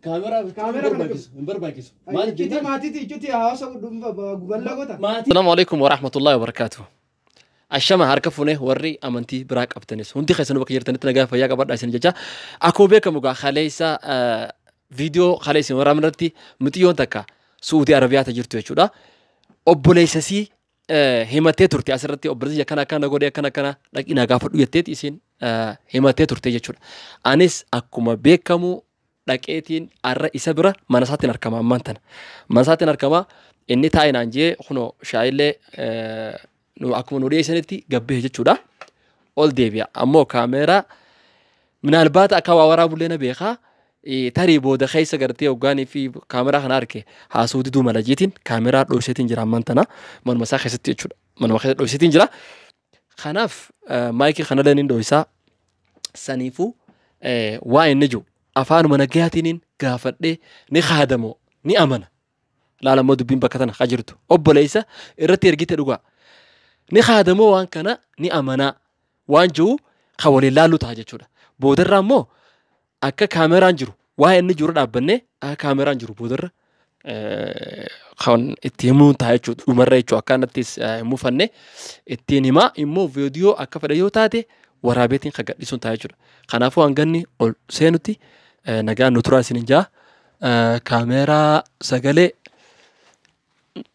Kaameraa Kaameraa kana barbaachisu. Hin barbaachisu. Maaliif Iccitii jennaan? maatiiti, iccitii hawaasa dhuunfaa guballaa goota. Maatii. Salaamu alaikum wa rahmatullahi wa barakaatuh. Ashama harka fuune warri amantii biraa qabtanis hundi keessanuu bakka jirtanitti nagaa fayyaa qabadhaa isin jecha. Akkuma beekamu egaa kaleessa viidiyoo kaleessa isin waraabne irratti muxiyyoon takka Su'uudii Arabiyaa ta jirtu jechuudha. Obboleessasii himattee turte asirratti obboleessi akkana akkana godhee akkana akkana dhaqii naa gaafadhu jetteeti isin himattee turte jechuudha. Anis akkuma beekamu dhaqeetiin arra isa bira mana isaatiin argama ammaan tana. Mana isaatiin argama inni taa'e naan jee kunoo shaayillee nu akkuma nu dhiyeessanitti gabbee jechuudha. Ol deebi'a ammoo kaameeraa minaalbaata akka waa waraabullee na beekaa. Tarii booda keessa gartee hoggaanii fi kaameraa kana arge haasuu diduu mala jeetiin kaameraa dhoofseetiin jira ammaan tana manuma isaa keessatti jechuudha. Manuma keessa dhoofseetiin jira. Kanaaf maayikii kanallee ni dhoofsaa. Saniifuu waa inni jiru afaanuma nagayaatiin gaafadhee ni kaadamoo ni amana. Laala immoo dubbiin bakka tana haa jirtu. Obboleessa irratti ergite dhugaa. Ni kaadamoo waan kana ni amanaa waan jiru kan waliin laallu ta'a jechuudha. Boodarraa immoo akka kaameraan jiru waa inni jiru dhaabbannee akka kaameraan jiru boodarra kan itti himuun ta'a jechuudha. Dhumarra jechuudha akka nattis hin mufanne ittiin himaa immoo viidiyoo akka fedhe yoo taate waraabeetiin kan gadhiisuun ta'a jechuudha. Kanaafuu hanganni ol seenutti nagaan nu turaa isin jaa. Kaameraa sagalee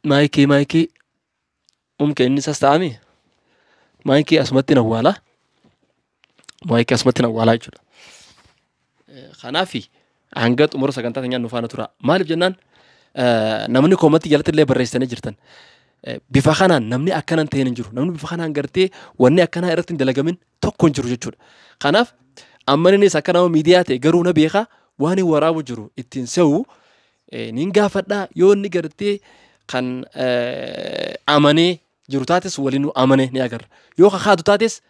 maayikii maayikii umke inni isas ta'ami maayikii asumatti nawwaala. Maayikii asumatti nawwaalaa jechuudha. Kanaafi hanga xumura sagantaa keenyaa nu faana tura. Maaliif jennaan namni koomatti jalatti illee barreessanii jirtan. Bifa kanaan namni akkanan ta'een hin jiru. Namni bifa kanaan gartee wanni akkanaa irratti hin dalagamin tokko hin jiru jechuudha. Kanaaf amma innis akka nama miidiyaa ta'e garuu na beekaa waan hin waraabu jiru ittiin se'u nin gaafadhaa yoo inni gartee kan amanee jiru taates waliin amanee ni agarra. Yoo kakaatu taates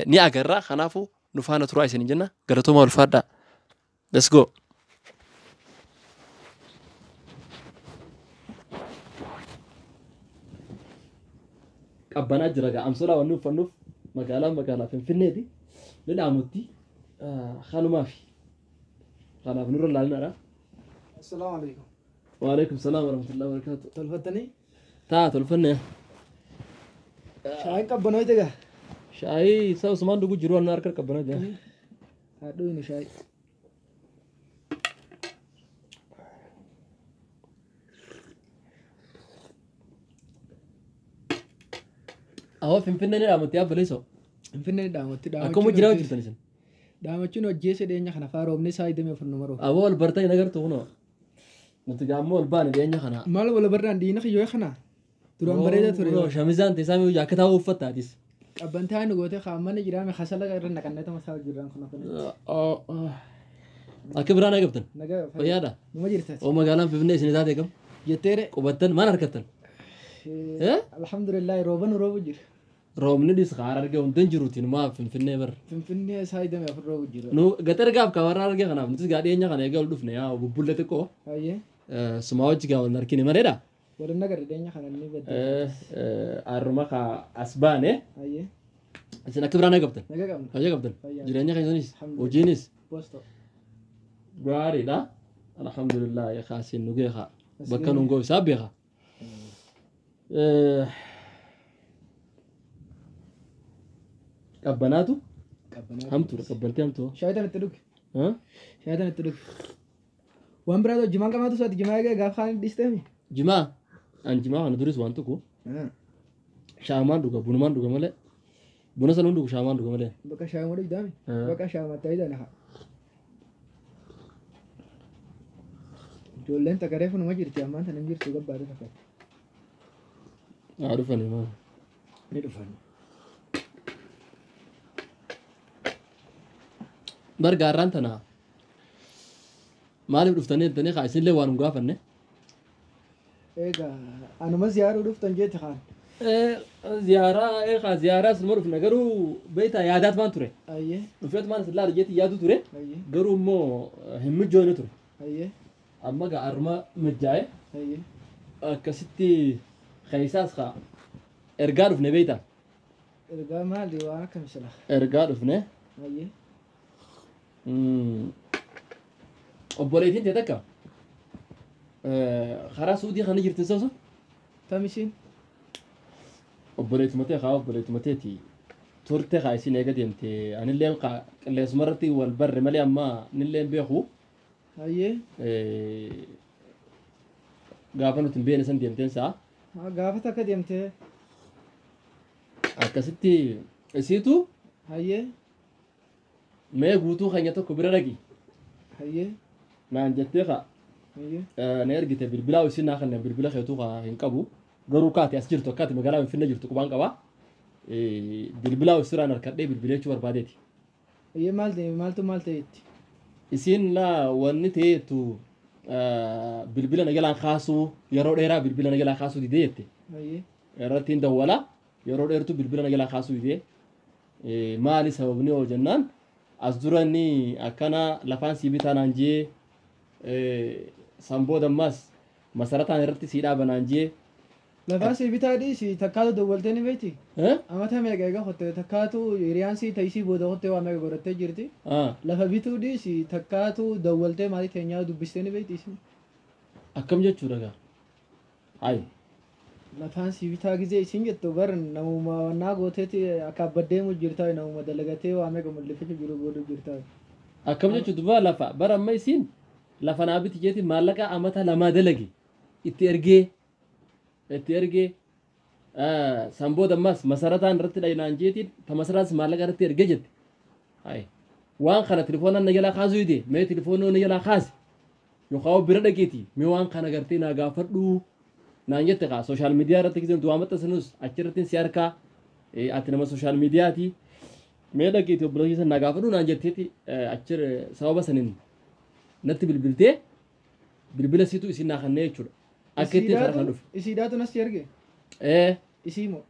ni agarra. Kanaafuu nu faana turaa isin jenna. Galatoomaa ulfaadhaa. Let's go. Qabbanaa jira gaa amsoolaa wanni uffannuuf magaalaa magaalaa Finfinneeti. Ni dhaamutti kanumaafi. Kanaaf nurra laalinaadha. Assalaamu alaikum. Waalaikum salaam warahmatullahi wabarakatuh. Tolfattanii? Taa tolfanne. Shaayiin qabbanoo gaa. Shaayii isa Usmaan dhuguu jiru waan harka qabbanaa jira. Haa dhugnu shaayii. Awwa Finfinnee ni dhaamutti yaa baleessoo. Finfinnee ni dhaamutti. Akkuma jiraa jirtan isin. Dhaamachuun hojjeesse dhiyeenya kana faa roobni isaa idame furnuma rooba. Awwa wal bartanii nagartu kunoo. Nuti gaammoo ol baane dhiyeenya kana. Maal wal barraan diina kiyyoo kana. Duraan bareeda ture. Shamizaan teessaa mi'uu jaakkataa uffattaatis. Qabbantaa nu goote kaammanni jiraame kasala irra naqannee tama isaa jiraan kun akkana. Akka biraan eegabtan. Nagaa Fayyaadha. Numa jirtas. Oo magaalaan Finfinnee isin taate kam? Jetteere. Qubattan maal harkattan? Alhamdulillah rooba nu roobu jira. Roobni dhis kaara argee hundi hin jiruutiin maa Finfinnee bara. Finfinnee isaa idame afur roobu jira. Nu gaxar gaaf ka warra argee kanaaf nutis gaa dhiyeenya kana egaa ol dhufne yaa bubbulle xiqqoo. Hayyee. Sumaa wajji gaa wal harkine maleedha. Waliin nagarre dhiyeenya kana ni badde. Arruma ka as baane. Hayyee. Isin akka biraan eegabtan. Nagaa qabna. Fayyaa qabdan. Fayyaa. Jireenya keessanis Alhamdulillah. hojiinis Boostoo. gaariidha. Alhamdulillah kaasiin nu geeqa. Bakka nuun ga'u isaa beeka. Qabbanaatu Qabbanaa. hamtuudha qabbantii hamtuu. Shaayii tan itti dhugi. Shaayii tan itti dhugi. Waan biraatu jimaan qamaatu isaati jimaa eegee gaafa kaan dhiisteemi. Jimaa an jimaa kana duris waan tokko shaamaan dhuga bunumaan dhuga malee buna sanuun dhugu shaamaan dhuga malee. Bakka shaayii dhugdaami. Bakka shaayii ta'ee jala. Ijoolleen takaree funuma jirti ammaan tana hin jirtu gabbaadha fakkaata. Haa dhufanii maal. Ni dhufan. Bar gaarraan tana maaliif dhuftanii jettanii kaa isinillee waan hin gaafanne. Egaa anuma ziyaaruu dhuftan jetti kaan. Ziyaaraa eegaa ziyaaraa sinuma dhufne garuu beektaa yaadaat waan ture. Ayyee. Dhufeet maan isin laala jeetti yaadu ture. Ayyee. Garuu immoo hin mijoone ture. Ayyee. Amma gaa arma mijaa'e Ayyee. akkasitti keessaas kaa ergaa dhufne beektaa. Ergaa maali waan akkam sila. Ergaa dhufne. Ayyee. Obboleettiin ta'e takka karaa Suudii kana jirti soso. Tam isiin? Obboleettuma ta'e kaa obboleettuma ta'eeti. Turte kaa isin eega deemte anillee qilleensuma irratti wal barre malee amma nillee beeku. Hayyee. Gaafa nuti hin beekne san deemteen sa'a. Gaafa takka deemtee. Akkasitti isiitu. Hayyee. Mee guutuu keenya tokko bira dhaqi. Hayyee. Naan jettee kaa. Hayyee. Na ergite bilbilaa isin naa kanneen bilbila keetuu kaa hin qabu. Garuu kaati as jirtu akkaati magaalaa Finfinnee jirtu qubaan qabaa. Bilbilaa isirraan harkadhee bilbileechuu barbaadeeti. Hayyee maal ta'e maaltu maal ta'etti? Isiin laa wanni ta'eetu bilbila na jalaan kaasuu yeroo dheeraa bilbila na jalaa kaasuu didee jette. Hayyee. Irratti hin dawwala yeroo dheertuu bilbila na jalaa kaasuu didee. Maali sababni hoo jennaan as dura inni akkana lafaan sii bitaa naan jee san booda ammas masarataan irratti sii dhaaba naan jee. Lafaan sii bitaa dhiisi takkaatu dawwaltee ni beekti? Amata meeqa eega kottee takkaatu hiriyaan sii ta'isii booda kottee waa meeqa godhattee jirti? Lafa bituu dhiisi takkaatu dawwaltee maatii teenyaa dubbistee ni beekti isin? Akkam jechuudha gaa? Hayi. Lafaan sii bitaa gizee isin jettu bar namuma wannaa gooteeti akka abbaddeemu jirtaa namuma dalagatee waa meeqa mul'ifachuu jiru godhu jirtaa. Akkam jechuudha duba lafa bara amma isin lafa naa biti jeeti maallaqa amata lamaa dalage itti ergee. Itti ergee san booda ammas masarataan irratti dhayinaan jeetiin ta masaraatis maallaqa irratti ergee jette. Hayi. Waan kana telefoonaan na jalaa kaasuu dide mee telefoonoo na jalaa kaase yookaan bira dhaqeeti mee waan kana gartee naa gaafadhu naan jette kaa sooshaal miidiyaa irratti giseen du'aa maxxansinus achirratti si harkaa ati nama sooshaal miidiyaati mee dhaqeeti obboleessa naa gaafadhu naan jetteeti achir sababa saniin natti bilbiltee bilbila siitu isin naa kannee jechuudha. Akka ittiin karaa kan dhufe. Isiidhaatu nasti erge? Isii moo?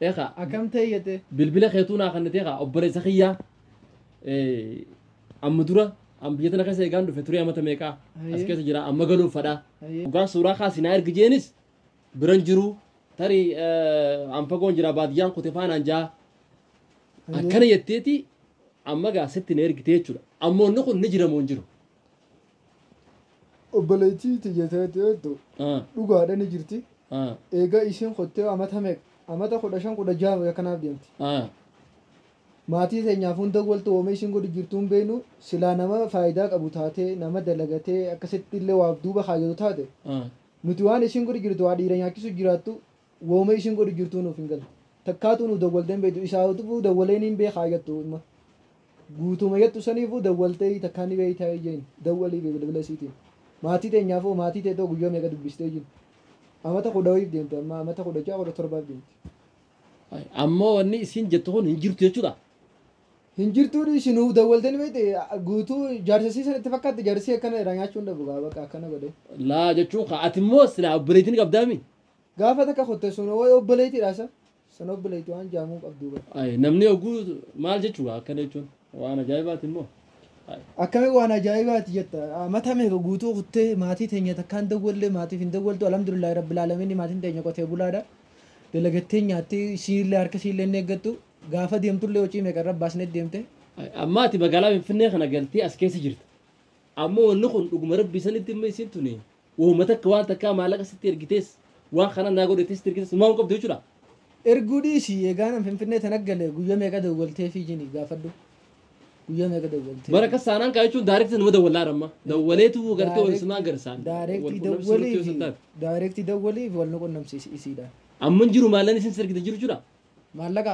Eegaa. Akkam ta'e jette? Bilbila keetuu naa kannatee kaa obboleessa kiyyaa amma dura amma biyya tana keessa eegaan dhufe turee amata meeqaa as keessa jira amma galuuf fadhaa. Dhugaan suuraa kaasii naa ergi jeenis biran jiru tarii an fagoon jira baadiyyaan kute faanaan jaa akkana jetteeti amma gaa sitti na ergite jechuudha. Ammoo inni kun ni jira moo hin jiru? Obboleettii tiyyateetti dhugaadha ni jirti. Egaa isheen kottee amata meeqa? Amata 15 16 akkanaaf deemti. Maatii teenyaaf hunda waltu oomishni isheen godhu jirtu hin beeknu silaa nama faayidaa qabu taatee nama dalagatee akkasitti illee waaf duuba kaayyatu taate. Nuti waan isheen godhu jirtu waa dhiira nyaachisu jiraattu oomishni isheen godhu jirtu nuuf hin galu. Takkaatu nu dawwaltee hin beektu isaa utuu dawwaleen hin beekaa jettu imma. Guutuma jettu saniifuu dawwaltee takkaan ni beektaa jeen dawwalii bilbila isiitiin. Maatii teenyaafuu maatii teetoo guyyaa meeqa dubbistee jiru. Amata 10 deemte amma amata 16 17 deemte. Ammoo wanni isin jettu kun hin jirtu jechuudha. Hin jirtu isin dawwaltee ni beekte guutuu jaarsisii sanatti fakkaatti jaarsisii akkana irraa nyaachuu hin dhabu gaafa akkana godhe. Laa jechuun ati immoo silaa obboleettiin qabdaami. Gaafa takka kotte sun obboleettiidha isa. Sun obboleettii waan jaamuu qabdu bara. Namni oguu maal jechuudha akkana jechuun waan ajaa'ibaati immoo. Akkami waan ajaa'ibaati jetta. Amata meeqa guutuu kuttee maatii teenya takkaan dawwallee maatiif hin dawwaltu alhamdulillahi rabbil aalamiin maatiin teenya qotee bulaadha. Dalagattee nyaattee isiillee harka isiillee hin eeggattu gaafa deemtullee hojii meeqa irra baasnee deemte. Amma ati magaalaa Finfinnee kana galtee as keessa jirta. Ammoo wanni kun dhuguma rabbi sanitti immoo isin tuni wooma takka waan takkaa maallaqa sitti ergitees waan kana naa godhetes sitti ergitees maal qabdu jechuudha. Erguu dhiisi eegaan Finfinnee tana gale guyyaa meeqa dawwaltee fi jini gaafadhu. Guyyaa meeqa dawwaltee? Bara akka saanaan kaa jechuun daareektii nama dawwalaa amma. Dawwaleetu gartee wal simaa garsaan. Daareektii dawwalii fi wal nu qunnamsiisi isiidha. Amma hin jiru maallaqni isin sirgite jiru jechuudha. Maallaqa?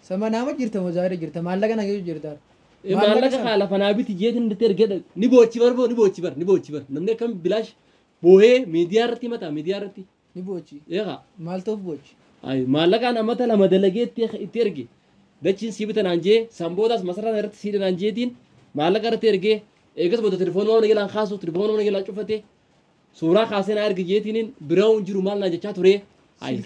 Sama nama jirta moo zaaree jirta maallaqa na keessa jirta. Maallaqa kaa lafa naa biti jeetiin itti ergee ni boochi bar ni boochi bar ni boochi bar namni akkam bilaash boohee miidiyaa irratti himata miidiyaa irratti. Ni boochi. Eegaa. Maaltoof boochi? Maallaqaan amata lama dalagee itti erge. Dachiin sii bitan anjee sanboodaas masarraa irratti sii dhan anjeetiin maallaqa irratti ergee eegas booda telefoonuma mana jalaan kaasu telefoonuma mana jalaan cufate suuraa kaasee naa erge jeetiin biraa hin jiru maal naa jechaa ture.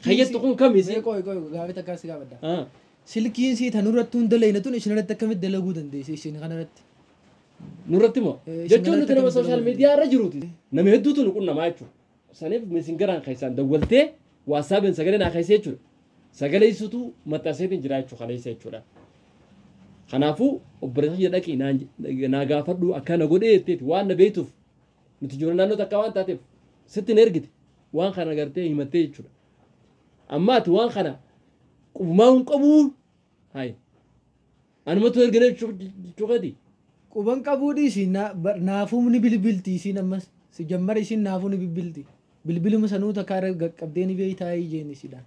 Kayyattu kun kami isin? Qoy qoy gaafii takkaa si gaafadha. Silkiin sii tanurratti hin dalayne tun isin irratti akkamitti dalaguu dandeesse isin kanarratti? Nurratti moo? Jechuun nuti nama sooshaal miidiyaa irra jiruuti. Nama hedduutu nu qunnamaa jechuudha. Saniif misingaraan keessaan dawwaltee waasaabin sagalee naa keessee jechuudha. Sagalee isuutu maxxanseetiin jira jechuudha kaleessa jechuudha. Kanaafuu obboleessa kiyya dhaqi naa gaafadhu akkana godhee jetteeti waan na beektuuf nuti ijoollee naannoo takkaa waan taateef sitti hin ergite waan kana gartee himattee jechuudha. Amma ati waan kana qubumaa hin qabuu hayi anumatu ergine jechuudha. Quban qabuu dhiisi naafuu ni bilbilti isiin ammas si jammara isiin naafuu ni bilbilti. Bilbiluma sanuu takka irra qaqqabdee ni beektaa jeen isiidhaan.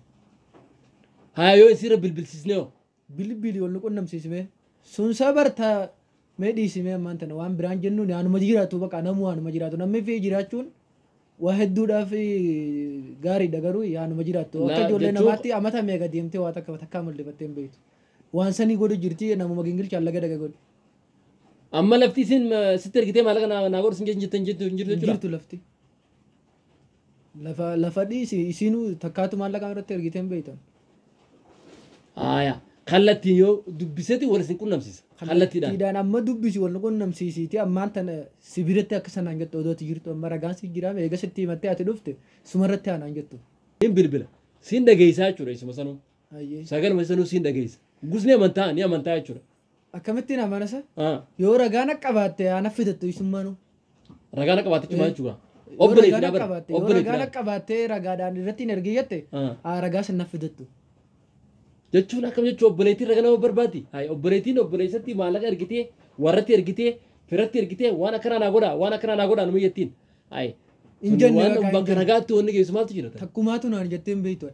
Haa yoo isiirra bilbilsiisnee hoo? Bilbili wal nu qunnamsiismee sun sabarta mee dhiisimee ammaan tana waan biraan jennuun waanuma jiraatu baqa namuu waanuma jiraatu namni fi jiraachuun waa hedduudhaaf gaariidha garuu yaanuma jiraattu akka ijoollee namaatti amata meeqa deemtee waa takka takkaa mul'ifattee hin beektu. Waan sanii godhu jirti namuma gingilchaan laga daga godhu. Amma lafti isin sitti ergitee maallaqa naa godhu sin jettan jirtu jechuudha. Jirtu lafti. Lafa dhiisi isiinuu takkaatu maallaqa irratti ergitee hin beektan. Aayaa kallattiin yoo dubbiseeti wal isin qunnamsiisa. Kallattiidhaan. Kallattiidhaan amma dubbisi wal qunnamsiisiiti ammaan tana si biratti akka sanaan jettu odooti jirtu amma ragaan si jiraame eega sitti himattee ati dhufte sumarratti aanaan jettu. Siin bilbila siin dhageessaa jechuudha isuma sanuu. Sagaluma sanuu siin dhageessa. Gusni amantaa ni amantaa jechuudha. Akkamittiin amanasa? Yoo ragaan akka qabaatte ana fidattu isummaanuu. Ragaan akka qabaatte jechuudha jechuudha. Obboleetti bara. Yoo ragaan akka qabaatte ragaadhaan irratti hin ergi jette ragaa sana fidattu. Jechuun akkam jechuun obboleettiin ragaa nama barbaaddi. Obboleettiin obboleessatti maallaqa ergitee warratti ergitee firatti ergitee waan akkanaa naa godhaa waan akkanaa naa godhaa numa jettiin. Hin jenne bakka ragaatti wanni geessu maaltu jira? Takkumaatu naan jettee hin beektu.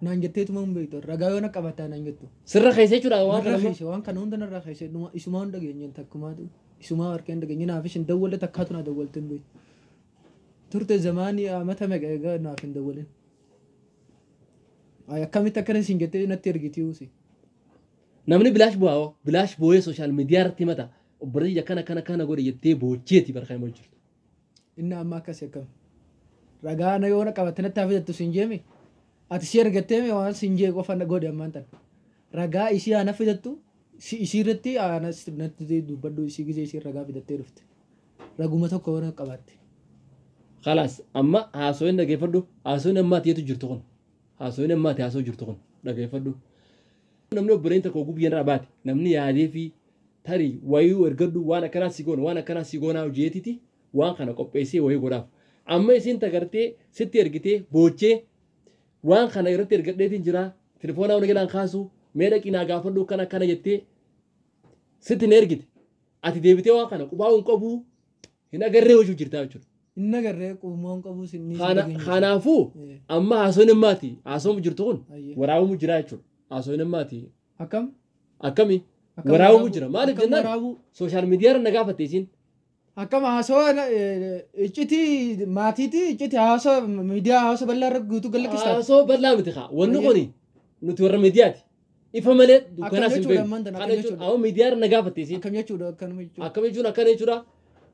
Naan jetteetuma hin beektu. Ragaa yoo na qabataa naan jettu. Sirra keessa jechuudha waan kana. Waan kana hunda narraa keessa isumaa hunda geenyeen takkumaatu isumaa harkeen dhageenye naafis hin dawwalle takkaatu naa dawwalte hin beektu. Turte zamaanii amata meeqa egaa naaf hin dawwalin. Akkamitti akkana isin jettee natti ergiti usi. Namni bilaash bu'aa bilaash boo'ee sooshaal miidiyaa irratti himata obboleettii akkana akkana akkana godhe jettee boocheeti barka himaa jirtu. Inni amma akkasii akkam. Ragaa na yoo na qabatte natti hafidattu sin jeemi. Ati si ergattee waan sin jee qofa godhe ammaan tana. Ragaa isii ana fidattu isii irratti ana natti dubbadhu isii gisee isii ragaa fidattee dhufte. Raguma tokko yoo na qabaatte. Khalaas amma haasaween dhageeffadhu haasaween ammaa atiyeetu jirtu kun. Haasaween ammaa ati haasawuu jirtu kun dhageeffadhu. Namni obboleen tokko guyyaan irraa baate namni yaadee fi tarii wayii ergadhu waan akkanaa si goona waan akkanaa si goonaa hojjeetiti waan kana qopheessee wayii godhaaf. Amma isiin tagartee sitti ergitee boochee waan kana irratti ergadheetiin jira telefoonaa wani galaan kaasu mee dhaqii naa gaafadhu akkana akkana jettee sitti hin ergite. Ati deebitee waan kana qubaa hin qabuu hin agarree hojii jirtaa jechuudha. Inni agarree qubumaa hin qabu sinni. Kanaafuu amma haasawni ammaati haasawamu jirtu kun waraabamu jira jechuudha. Haasawni ammaati. Akkam? Akkami? Waraabamu jira. Maaliif jennaan sooshaal miidiyaa irra na gaafatte isiin. Akkam haasawa iccitii maatiitii iccitii haasawa miidiyaa haasawa bal'aa irra guutuu galakkistaa. Haasawa bal'aa miti kaa wanni kuni nuti warra miidiyaati. Ifa malee dukkanaas hin beeku. Kana jechuun amma miidiyaa irra na gaafatte isiin. Akkam jechuudha akkanuma jechuudha. Akkam jechuun akkana jechuudha.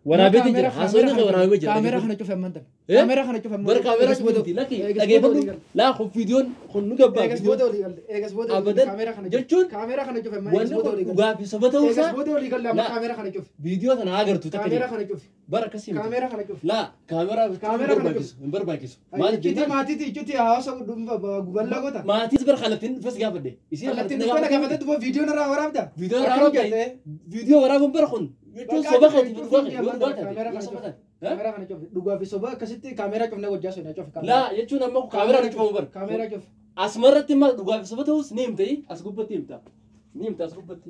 Waraabeetiin jira haasawni kan waraabamee jira. Kaameraa kana cufe ammaan tana. Kaameraa kana cufe ammaan Bara kaameraa cufe lakki dhageeffadhu laa kun viidiyoon kun nu gabbaa. Eegas booda olii galte eegas booda olii galte kaameraa kana jechuun kaameraa kana cufe ammaan wanni kun dhugaa fi soba ta'uu isaa. Eegas booda olii galte amma kaameraa kana cufe. Viidiyoo sana agartu takka Kaameraa kana cufe. Bara akkasii miti. Kaameraa kana cufe. Laa kaameraa kana cufe. Hin barbaachisu. Maal Iccitii maatiitii iccitii hawaasa bal'aa goota. Maatiis bara kallattiin dhufes gaafadhe. Isiin kallattiin dhufee na gaafate duuba viidiyoon irraa waraabda. Viidiyoo irraa waraabda. Viidiyoo waraabuun bara kun jechuun soba keeti dhugaa keeti yoo dhugaa taate yoo soba taate. Kaameraa kana cufe dhugaa fi soba akkasitti kaameraa cufnee wajjaa sodaa cufe. Laa jechuun amma kaameraa ni cufamu bara. Kaameraa cufe. Asumarratti immoo dhugaa fi soba ta'us ni himta as gubbatti himta. Ni himta as gubbatti.